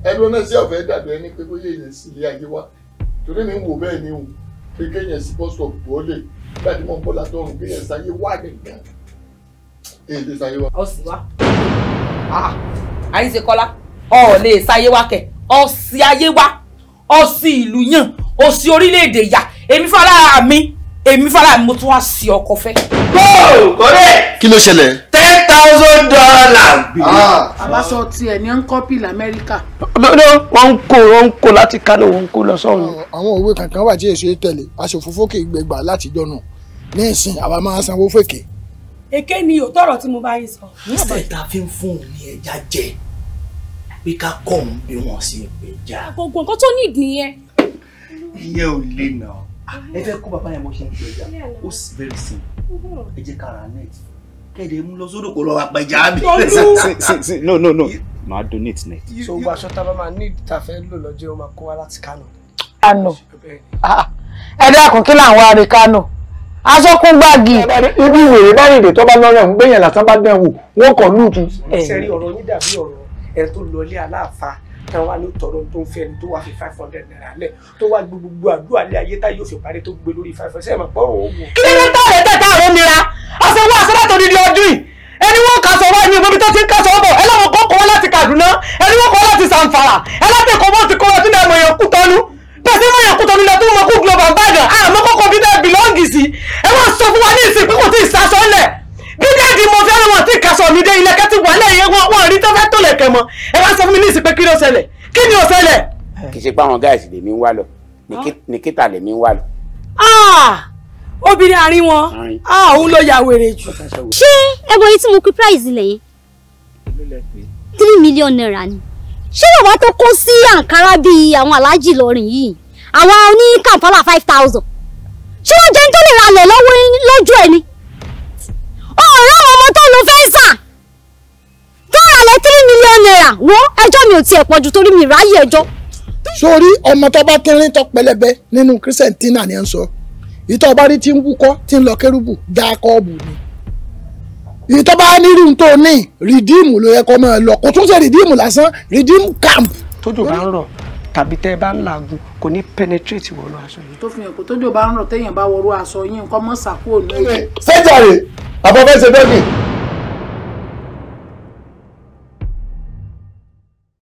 Ẹnu náà sí ọ̀fẹ́ dàbí ẹni pé bóyá èèyàn sì ilé ayé wa. Torí mi ń wò bẹ́ẹ̀ ni o, pé kéèyàn sí bus stop bọ́ọ̀lẹ̀ nígbà tí mo ń bọ́ látọ̀run kéèyàn sáyé wá nìkan. Èyí lè sáyé wá. Ọ sì wá. Àríṣekọ́lá, ọ lè sáyé wá kẹ̀, ọ sì ayé wá, ọ sì ìlú yàn, ọ sì orílẹ̀-èdè yà, èmi fúnra mi, èmi fúnra mi mo tún wá sí ọkọ fẹ́. Bóò kọ́lé. Kí ló ṣẹlẹ̀? $10,000. Àbáṣọ tiẹ̀ ní ń kọ́pì l'Amẹ́ríkà. Wọ́n ń kó láti Kánò, wọ́n ń kó lọ sọ́run. Àwọn òwe kankan wà tí èso tẹ̀lé, aṣòfófó kì í gbẹgbà láti jọ́nà. Ní ìsìn, àwa máa sanwó fèké. Èké ni òótọ́ ọ̀rọ̀ tí mo bá yín sọ. Nísìnyí tá a fi ń fún òun ní ẹja jẹ pé ká kọ́ òun bí wọ́n ṣe pẹja. Gbogbo nǹkan tó ní ìdí yẹn. Ìyẹn ò lè nà. Ẹ fẹ́ kó bàbá yẹn mọ́ ṣe ń pẹja. Ó sì very simple. Ẹ jẹ́ ká ra net. Kẹ́ẹ̀dẹ̀ mú lọ sódò kó lọ wá pẹja mi. No no no, màá donate net. So gbogbo aṣọ tá a bá máa ní ìta fẹ́ lò lọ́jọ́ ó máa kó wá láti Kánò. Kánò. Ẹ dákun kí làwọn arè Kánò. Aṣọ kún gbági. Ibi ìwèrè bá rèdè tó bá lọ́rọ̀ ń gbéyàn lásán bá dẹ̀ wò wọ́n kàn lùtù. Ṣé rí ọ̀rọ̀ yín dàbí ọ̀rọ̀ ẹni tó lọ ilé aláàfáà tán wá ní tọrọ tó ń fẹ́ ẹni tó wá fi 500 naira lẹ̀ tó wá gbogbo àdúrà lé ayé tá yóò fi parí tó gbé lórí 500 ṣé ẹ mọ̀ pọ́rọ̀ owó. Kí ló ń tààrẹ tẹ̀tà àrùn nira? Aṣọ wá aṣọ láti odidi ọdún yìí. Ẹni wọ́n kà sọ wá ní ibi tó ti ń kàṣọ bọ̀. Ẹ láwọn kan kọ́ wá láti Kaduna, ẹni wọ́n kọ́ wá láti Zamfara, ẹ láti Èkó wọ́n ti kọ́ wá sílẹ̀ ẹ̀mọ̀ èèyàn Kútọ́nú. Pẹ̀sẹ̀ mọ̀ èèyàn Kútọ́nú lẹ tó mọ̀ kú Global Ìbàdàn, àmọ́ kọ́kọ́ bí bẹ́ẹ̀ bìlọ́ǹgì sí. Ẹ wọ́n sọ fún wa ní ìsìn pé kò tí ì sasọ ńlẹ̀. Bí dáàdi mo fẹ́ràn wọn tí kàṣọ mi dé ilẹ̀ kẹ́tì wà lẹ́yìn wọn rí tó fẹ́ tó lẹ̀kẹ̀ mọ́. Ẹ wá sọ fún mi ní ìsìn pé kí ló ṣẹlẹ̀? Kí ni ó ṣẹlẹ̀? Kì í ṣe pé àwọn guys lèmi ń wá lọ, Nikita lèmi ń wá lọ. Obìnrin àárín wọn, òun ló ya wèrè jù. Ṣé ẹgbẹ́ yìí tí mo kí price ilẹ̀ yẹn? 3 million naira ni. Ṣé bàbá tó kó sí Àǹkárá bíi àwọn aláàjì lọ́rìn yìí? Àwọn oní Kàǹpálà 5,000. Ṣé wọ́n jẹ́ ń tó lè ra lẹ̀ lọ́wọ́ lójú ẹ̀ ni? Ọ̀rọ̀ àwọn ọmọ tó lo fẹ́ǹsà tó rà lẹ̀ 3 million naira wo ẹjọ́ mi ò tiẹ̀ pọ̀ jù torí mi ráyè ẹjọ́. Sórí ọmọ tó bá tínrín tó pẹlẹbẹ nínú Kírísẹ̀ntínà ni ẹ ń sọ. Ìtọ́ bá rí tí ń wúkọ́ tí ń lọ kérúbù Jákọ́ọ̀bù ni. Ìtọ́ bá nírú tó ní rìdíìmù ló yẹ kó máa lọ kò tún ṣe rìdíìmù lásán rìdíìmù camp. Tójò bá ń rọ̀ tàbí tẹ́ ẹ bá ń làágùn kò ní penetrate wọnú aṣọ yìí. Tó fi hàn pé tójò bá ń rọ̀ téèyàn bá wọrú aṣọ yín nǹkan mọ́ sàkóò ní. Sẹ́jàre àbọ̀fẹ́ ṣe dọ́gì.